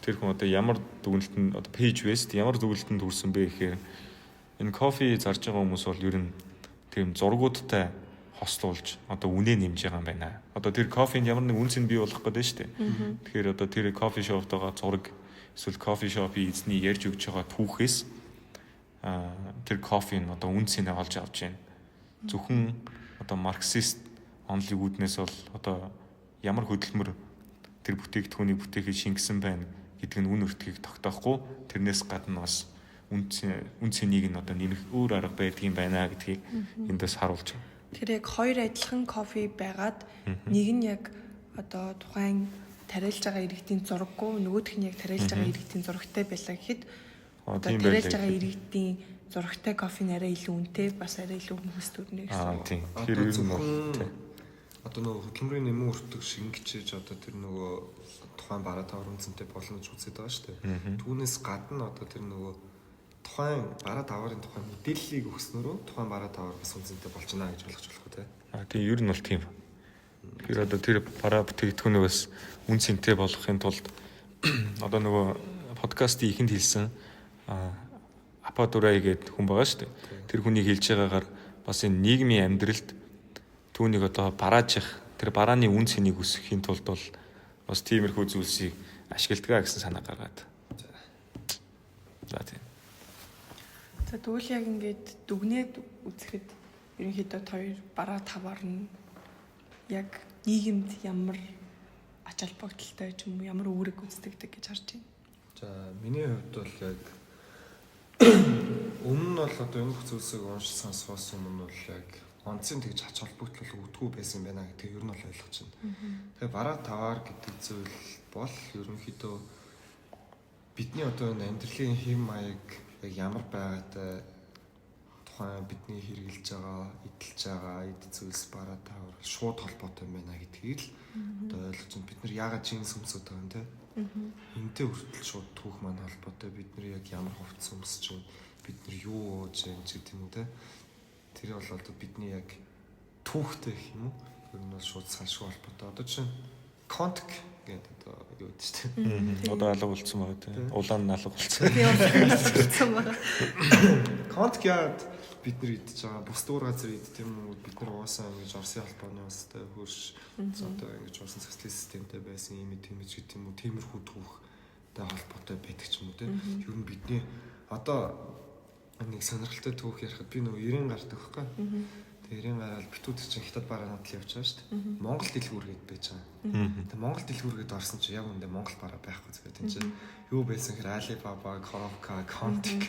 тэр хүн одоо ямар дүгнэлтэнд одоо Page West ямар дүгнэлтэнд хүрсэн бэ гэхээр энэ кофе зарж байгаа хүмүүс бол ер нь тийм зургуудтай хослуулж одоо үнэ нэмж байгаа юм байна. Одоо тэр кофенд ямар нэг үнэ цэн бий болох гэдэг нь шүү дээ. Тэгэхээр одоо тэр кофе шопт байгаа зураг эсвэл кофе шопын эзний ярьж өгч байгаа түүхээс тэр кофе нь одоо үнэ цэнэ олж авч байна. Зөвхөн одоо марксист онлыг үүднээс бол одоо ямар хөдөлмөр тэр бүтээгдэхүүнийг бүтээхэд шингэсэн байна гэдэг нь үн өртгийг тогтоохгүй, тэрнээс гадна бас үн цэнийг нь одоо нэмэх өөр арга байдгийн байна гэдгийг энд бас харуулж байна. Тэр яг хоёр адилхан кофе байгаад нэг нь яг одоо тухайн тариалж байгаа иргэдийн зураггүй, нөгөөх нь яг тариалж байгаа иргэдийн зурагтай байлаа гэхэд одоо тариалж байгаа иргэдийн зурагтай кофе нь арай илүү үнэтэй, бас арай илүү хүмүүст өрнө гэсэн. Тийм. Тэр юм бол тийм. Одоо нөгөө хөдөлмөрийн нэмэн өртөг шингэжиж одоо тэр нөгөө тухайн бараа тавар үнцэнтэй болно гэж үзээд байгаа шүү дээ. Түүнээс гадна одоо тэр нөгөө тухайн бараа таварын тухайн мэдээллийг өгснөрөө тухайн бараа тавар бас үнцэнтэй болчихно гэж ойлгож болох уу те. Тийм, ер нь бол тийм. Тэгэхээр одоо тэр бараа бүтээгдэхүүнээ бас үн цэнтэй болгохын тулд одоо нөгөө подкастын ихэнд хэлсэн Аппадурай гэдэг хүн байгаа шүү дээ. Тэр хүний хэлж байгаагаар бас энэ нийгмийн амьдралд түүнийг одоо бараажих тэр барааны үн цэнийг өсгөхийн тулд бол бас тиймэрхүү зүйлсийг ашигладаг гэсэн санаа гаргаад. За тийм. За тэгвэл яг ингээд дүгнээд үзэхэд ерөнхийдөө хоёр бараа таваар нь яг нийгэмд ямар ач холбогдолтой ч юм уу ямар үүрэг гүйцэтгэдэг гэж харж байна. За миний хувьд бол яг өмнө нь бол одоо энэ бүх зүйлсийг уншиж сонсохоос өмнө бол яг онцын тэгж ач холбогдол өгдөггүй байсан юм байна гэдгийг ер нь бол ойлгож байна. Тэгээ бараа таваар гэдэг зүйл бол ерөнхийдөө бидний одоо энэ амьдралын хэм маяг яг ямар байгаатай тухайн бидний хэрэглэж байгаа, эдэлж байгаа эд зүйлс бараа тавар шууд холбоотой юм байна гэдгийг л одоо ойлгож байна. Бид нар яагаад джинс өмсөд байгаа юм те? Энтэй хүртэл шууд түүх маань холбоотой. Бид нар яг ямар хувцас өмсөж байна, бид нар юу ууж байна ч гэдэг юм уу те. Тэр бол одоо бидний яг түүхтэй гэх юм уу? Ер нь бол шууд салшгүй холбоотой. Одоо чинь контк гэдэг одоо юу гэдэг чинь. Одоо алга болцсон байгаа тийм. Улаан нь алга болцсон. Тийм, болцсон байгаа. Контк яагаад бид нар идэж байгаа? Бус дуур газар идэх юм уу? Бид нар угаасаа ингэж Оросын холбооны улстай хөрш одоо ингэж усан зохицлын системтэй байсан юм тиймэж гэдэг юм уу? Тиймэрхүү түүхтэй холбоотой байдаг ч юм уу тийм. Ер нь бидний одоо нэг сонирхолтой түүх ярихад би нөгөө 90 гардаг байхгүй. Тэгээ 90 гараад битүүд чинь хятад бараанууд л явж байгаа шүү дээ. Монгол дэлгүүр гээд байж байгаа. Тэгээ Монгол дэлгүүр гээд орсон чинь яг үндэ Монгол бараа байхгүй зүгээр тийм чинь. Юу байсан гэхээр Alibaba, Коробка, Контик,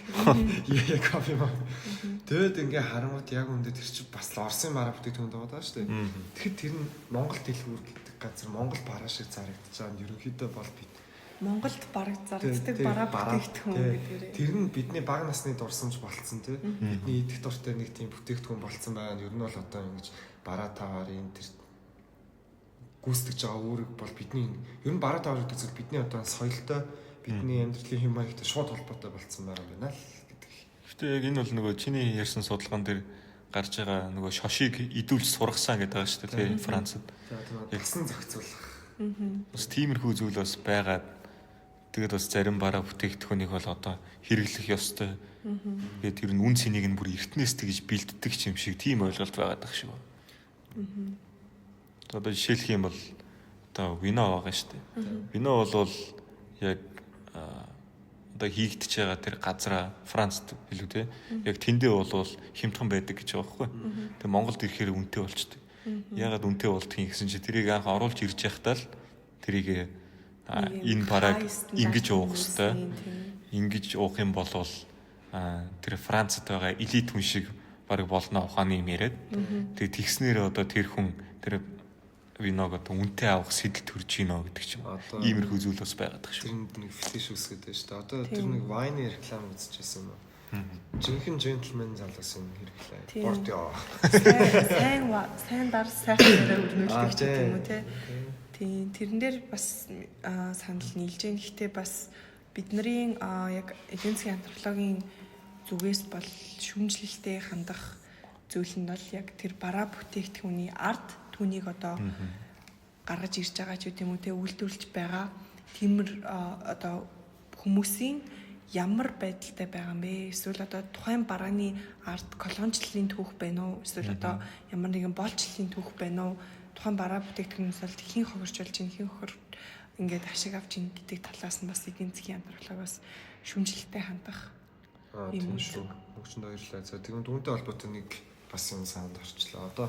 Яя кофе маа. Тэгээд ингээ харангуут яг үндэ тэр чинь бас л Оросын бараа бүтээгдэхүүн байгаа шүү дээ. Тэгэхэд тэр нь Монгол дэлгүүр гэдэг газар Монгол бараа шиг зарагдаж байгаа нь ерөнхийдөө бол бид Монголд бараг зарагддаг бараа бүтээгдэхүүн гэдгээрээ. Тэр нь бидний бага насны дурсамж болцсон тий. Бидний идэх дуртай нэг тийм бүтээгдэхүүн болцсон байгаа нь ер нь бол одоо ингэж бараа таварын тэр гүйцэтгэж байгаа үүрэг бол бидний ер нь бараа тавар гэдэг зүйл бидний одоо соёлтой, бидний амьдралын хэм маягтай шууд холбоотой болцсон байгаа юм байна л гэдэг. Гэтэ яг энэ бол нөгөө чиний ярьсан судалгаан дээр гарч байгаа нөгөө шошийг идүүлж сургасан гэдэг байгаа шүү дээ тий Францад. Яг гасан зохицуулах. Бас тиймэрхүү зүйл бас байгаад тэгээд бас зарим бараа бүтээгдэхүүнийг бол одоо хэрэглэх ёстой. Тэгээд тэр нь үн цэнийг нь бүр эртнээс тэгж бэлддэг юм шиг тийм ойлголт байгаад байх шиг байна. Одоо жишээлх юм бол одоо вино байгаа шүү дээ. Вино бол яг одоо хийгдэж байгаа тэр газраа Францд билүү те. Яг тэндээ бол хямдхан байдаг гэж байгаа байхгүй. Тэгээд Монголд ирэхээр үнэтэй болчдөг. Яагаад үнэтэй болдгийг гэсэн чи тэрийг анх оруулж ирж байхдаа л тэрийг энэ барааг ингэж уух хэвээр ингэж уух юм бол тэр Францад байгаа элит хүн шиг бараг болно ухааны юм яриад. Тэгээ тэгснээр одоо тэр хүн тэр виног одоо үнэтэй авах сэтэл төрж гинэ гэдэг ч юм. Иймэрхүү зүйл бас байгаад байгаа шүү. Тэрэнд нэг фетиш үүсгээд байна шүү дээ. Одоо тэр нэг вайны реклам үзчихсэн юм уу? Жинхэнэ джентльмен залуусын хэрэглээ. Бордё. Сайн дар сайхан яриа өрнүүлдэг ч гэдэг юм уу те. Тийм, тэрэн дээр бас санал нийлж байна. Гэхдээ бас бидний яг эдийн засгийн антропологийн зүгээс бол шүүмжлэлтэй хандах зүйл нь бол яг тэр бараа бүтээгдэхүүний ард түүнийг одоо гаргаж ирж байгаа ч гэдэм үү те үйлдвэрлэж байгаа тиймэр одоо хүмүүсийн ямар байдалтай байгаа юм бэ? Эсвэл одоо тухайн барааны ард колоничлалын түүх байна уу? Эсвэл одоо ямар нэгэн боолчлалын түүх байна уу? Тухайн бараа бүтээгдэхүүнээс бол хэн хохирч болж байна, хэн хохир ингээд ашиг авч ийн гэдэг талаас нь бас эдийн засгийн антропологоос шүмжлэлтэй хандах юм шүү. Өгчөнд баярлалаа. За тэгвэл үүнтэй холбоотой нэг бас юм санаанд орчлоо. Одоо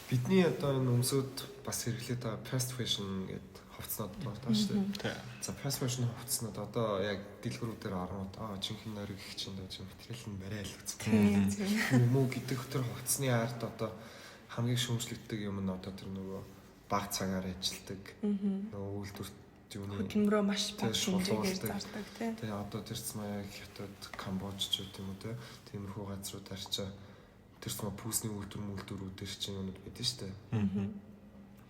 Бидний одоо энэ өмсөд бас хэрэглээд байгаа fast fashion гэдэг хувцснууд байна шүү дээ. За fast fashion хувцснууд одоо яг дэлгүүрүүдээр оронгууд жинхэнэ нойрог их чинь доо материал нь барай л үзсэн. Юм уу гэдэг тэр хувцсны ард одоо хамгийн шүүмжлэгддэг юм нь одоо тэр нөгөө баг цагаар ажилладаг. Нөгөө үйлдвэрт юуны хөдөлмөрөө маш бага хэмжээгээр зардаг тий. Тэгээ одоо тэр цэм яг Хятад, Камбож ч юм уу тий. Тиймэрхүү газрууд арчаа тэр цэм пүүсний үйлдвэр мүлдвэрүүдэр чинь юмуд байдэн шүү дээ.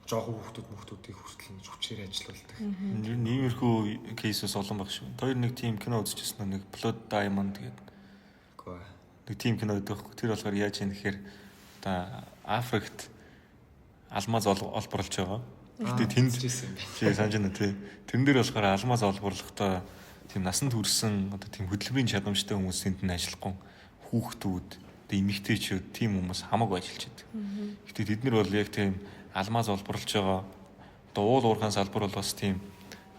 Жоохон хүүхдүүд мөхтүүдийг хүртэл ингэж хүчээр ажилуулдаг. Ер нь иймэрхүү кейсээс олон баг шүү. Хоёр нэг тийм кино үзчихсэн нэг Blood Diamond гэдэг. Үгүй. Нэг тийм кино байдаг байхгүй. Тэр болохоор яаж юм гэхээр одоо Африкт алмаз олборлож байгаа. Гэтэ тэнд чи санаж байна тий. Тэрэн дээр болохоор алмаз олборлохдоо тийм насанд хүрсэн одоо тийм хөдөлмөрийн чадамжтай хүмүүс тэнд нь ажиллахгүй хүүхдүүд, одоо эмэгтэйчүүд тийм хүмүүс хамаагүй ажиллаж байдаг. Гэтэ тэд нар бол яг тийм алмаз олборлож байгаа одоо уул уурхайн салбар бол бас тийм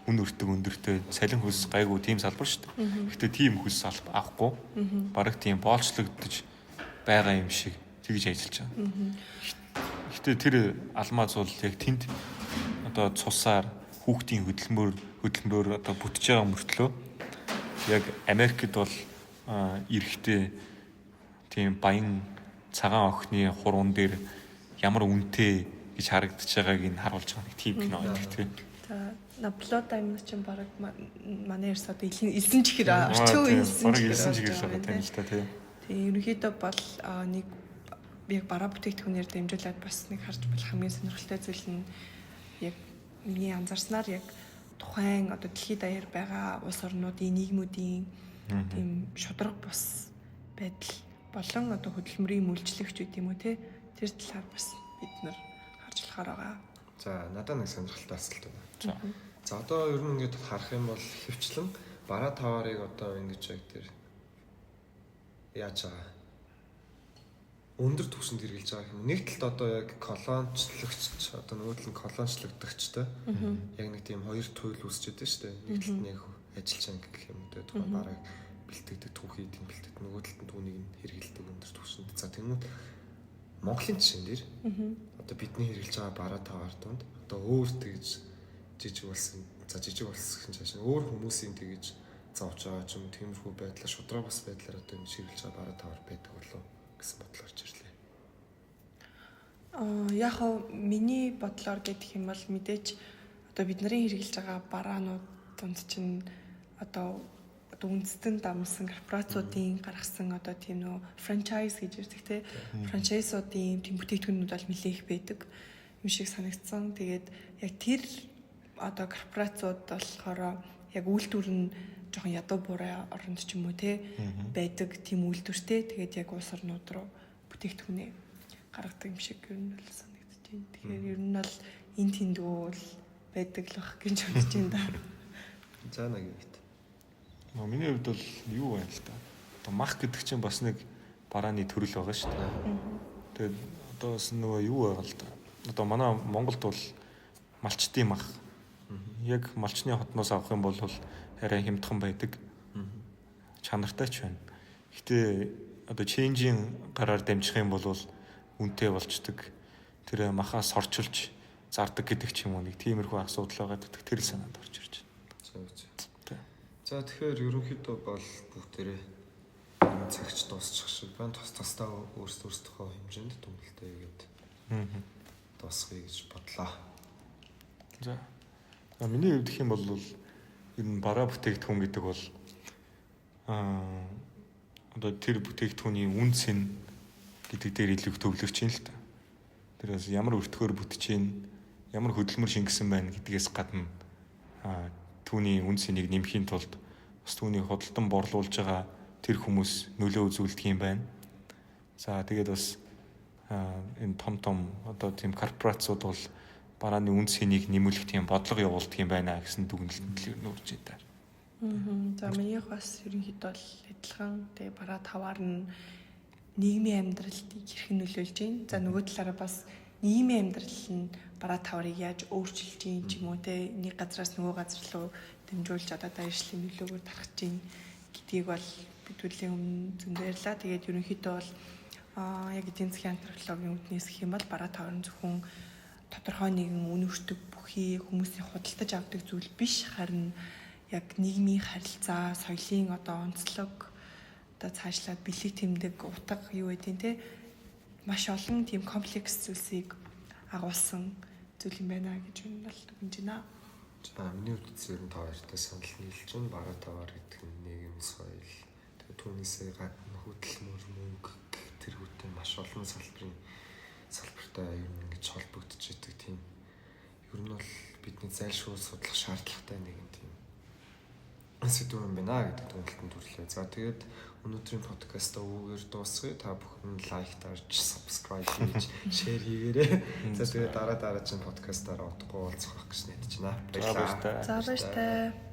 үн өртөг өндөртэй цалин хөлс гайгүй тийм салбар шүү дээ. Гэтэ тийм хөлс авахгүй бараг тийм боолчлогдож байгаа юм шиг тэгж ажиллаж байгаа. Гэтэ тэр алмаз бол яг тэнд одоо цусаар хүүхдийн хөдөлмөрөөр одоо бүтэж байгаа мөртлөө яг Америкт бол эрэгтэй тийм баян цагаан охины хуруунд дээр ямар үнэтэй гэж харагдаж байгааг нь харуулж байгаа нэг тийм кино байдаг тийм. За Blood Diamond чинь бараг манай ярьс одоо элсэн чихэр орчин үеийн элсэн чихэр л байгаа тийм л та тийм. Тэгээ ерөнхийдөө бол нэг яг бараа бүтээгдэхүүнээр дамжуулаад бас нэг харж болох хамгийн сонирхолтой зүйл нь яг миний анзаарснаар яг тухайн одоо дэлхийд даяар байгаа улс орнуудын нийгмүүдийн тийм шударга бус байдал болон одоо хөдөлмөрийн мүлжлэгч үт юм уу те тэр талаар бас бид нар харж болохоор байгаа. За надад нэг сонирхолтой асуулт байна. За одоо ер нь ингээд харах юм бол хөвчлэн бараа таваарыг одоо ингэж яг тэр яаж байгаа өндөр түвшинд хэрэгжилж байгаа юм. Нэг талд одоо яг колончлогч одоо нөгөө тал нь колончлогдогчтой. Яг нэг тийм хоёр туйл үүсчихэд байна шүү дээ. Нэг талд нь яг ажилчан гэх юм үү тухайн барааг бэлтгэдэг, түүхий эдийн бэлтгэдэг. Нөгөө талд нь түүнийг нь хэрэгэлдэг өндөр түвшинд. За тэгмүүд Монголын жишээн дээр одоо бидний хэрэгжилж байгаа бараа таваар дунд одоо өөр тэгж жижиг болсон. За жижиг болсон гэсэн чинь өөр хүмүүсийн тэгж зовж байгаа ч юм тиймэрхүү байдлаар шудраг бас байдлаар одоо ингэж хэрэгжилж байгаа бараа таваар байдаг болов гэсэн бодлоо орж ирлээ. Яг хав миний бодлоор гэх юм бол мэдээж одоо бид нарын хэрэглэж байгаа бараанууд дунд чинь одоо үндэстэн дамсан корпорациудын гаргасан одоо тийм нөө франчайз гэж ярьдаг те франчайзуудын тийм бүтээгдэхүүнүүд бол нэлээх байдаг юм шиг санагдсан. Тэгээд яг тэр одоо корпорациуд болохоор яг үйлдвэр нь жоохон ядуу буурай оронд ч юм уу те байдаг тийм үйлдвэртэй. Тэгээд яг улс орнууд руу бүтээгдэхүүнээ гаргадаг юм шиг ер нь бол санагдаж байна. Тэгэхээр ер нь бол энэ тэндгүү л байдаг л баг гэж бодож байна да. За нэг юм. Миний хувьд бол юу байна л да. Одоо мах гэдэг чинь бас нэг барааны төрөл байгаа шүү дээ. Тэгээд одоо бас нөгөө юу байгаа л да. Одоо манай Монголд бол малчдын мах. Яг малчны хотноос авах юм бол арай хямдхан байдаг. Чанартай ч байна. Гэтэ одоо ченжийн гараар дамжих юм бол үнэтэй болчдөг. Тэр махаа сорчилж зардаг гэдэг ч юм уу нэг тиймэрхүү асуудал байгаа гэдэг тэр санаанд орж ирж байна. За тэгэхээр ерөнхийдөө бол бүгдээрээ цагч дуусчих шиг байна. Тус тусдаа өөрсдөө хэмжээнд дүнэлтээ хийгээд дуусгая гэж бодлоо. За. Миний хувьд гэх юм бол ер нь бараа бүтээгдэхүүн гэдэг бол одоо тэр бүтээгдэхүүний үн цэн гэдэг дээр илүү төвлөрч юм л та. Тэр бас ямар өртгөөр бүтэж чинь, ямар хөдөлмөр шингэсэн байна гэдгээс гадна түүний үн цэнийг нэмэхийн тулд бас түүнийг худалдан борлуулж байгаа тэр хүмүүс нөлөө үзүүлдэг юм байна. За тэгээд бас энэ том том одоо тийм корпорациуд бол барааны үн цэнийг нэмүүлэх тийм бодлого явуулдаг юм байна гэсэн дүгнэлтэнд л ер нь үрж байна. За минийх бас ерөнхийдөө бол адилхан. Тэгээ бараа таваар нь нийгмийн амьдралд хэрхэн нөлөөлж байна. За нөгөө талаараа бас нийгмийн амьдрал нь бараа таварыг яаж өөрчилж юм ч юм уу те нэг газраас нөгөө газар руу дамжуулж одоо дайршлын нөлөөгөөр тархаж юм гэдгийг бол бид бүлийн өмнө зөндөө ярьлаа. Тэгээд ерөнхийдөө бол Яг эдийн засгийн антропологийн үүднээс гэх юм бол бараа тавар нь зөвхөн тодорхой нэгэн үн өртөг бүхий хүмүүсийн худалдаж авдаг зүйл биш, харин яг нийгмийн харилцаа, соёлын одоо онцлог, одоо цаашлаад бэлэг тэмдэг, утга юу гэдэг те маш олон тийм комплекс зүйлсийг агуулсан зүйл юм байна гэж энэ бол дүгнэж байна. За, миний хувьд ер нь та хоёртой санал нийлж байна. Бараа тавар гэдэг нь нийгэм, соёл, тэгээ түүнээсээ гадна хөдөлмөр, мөнгө гэх тэр хүүтэй маш олон салбарын салбартай ер нь ингэж холбогдож идэг тийм ер нь бол бидний зайлшгүй судлах шаардлагатай нэгэн тийм сэдв юм байна гэдэг дүгнэлтэнд хүрлээ. За, тэгээд өнөөдрийн подкастаа үүгээр дуусгая. Та бүхэн like дарж, subscribe хийж, share хийгээрэй. За, тэгээд дараа дараагийн подкастаар удахгүй уулзах гэж найдаж байна. Баярлалаа. За, баяртай.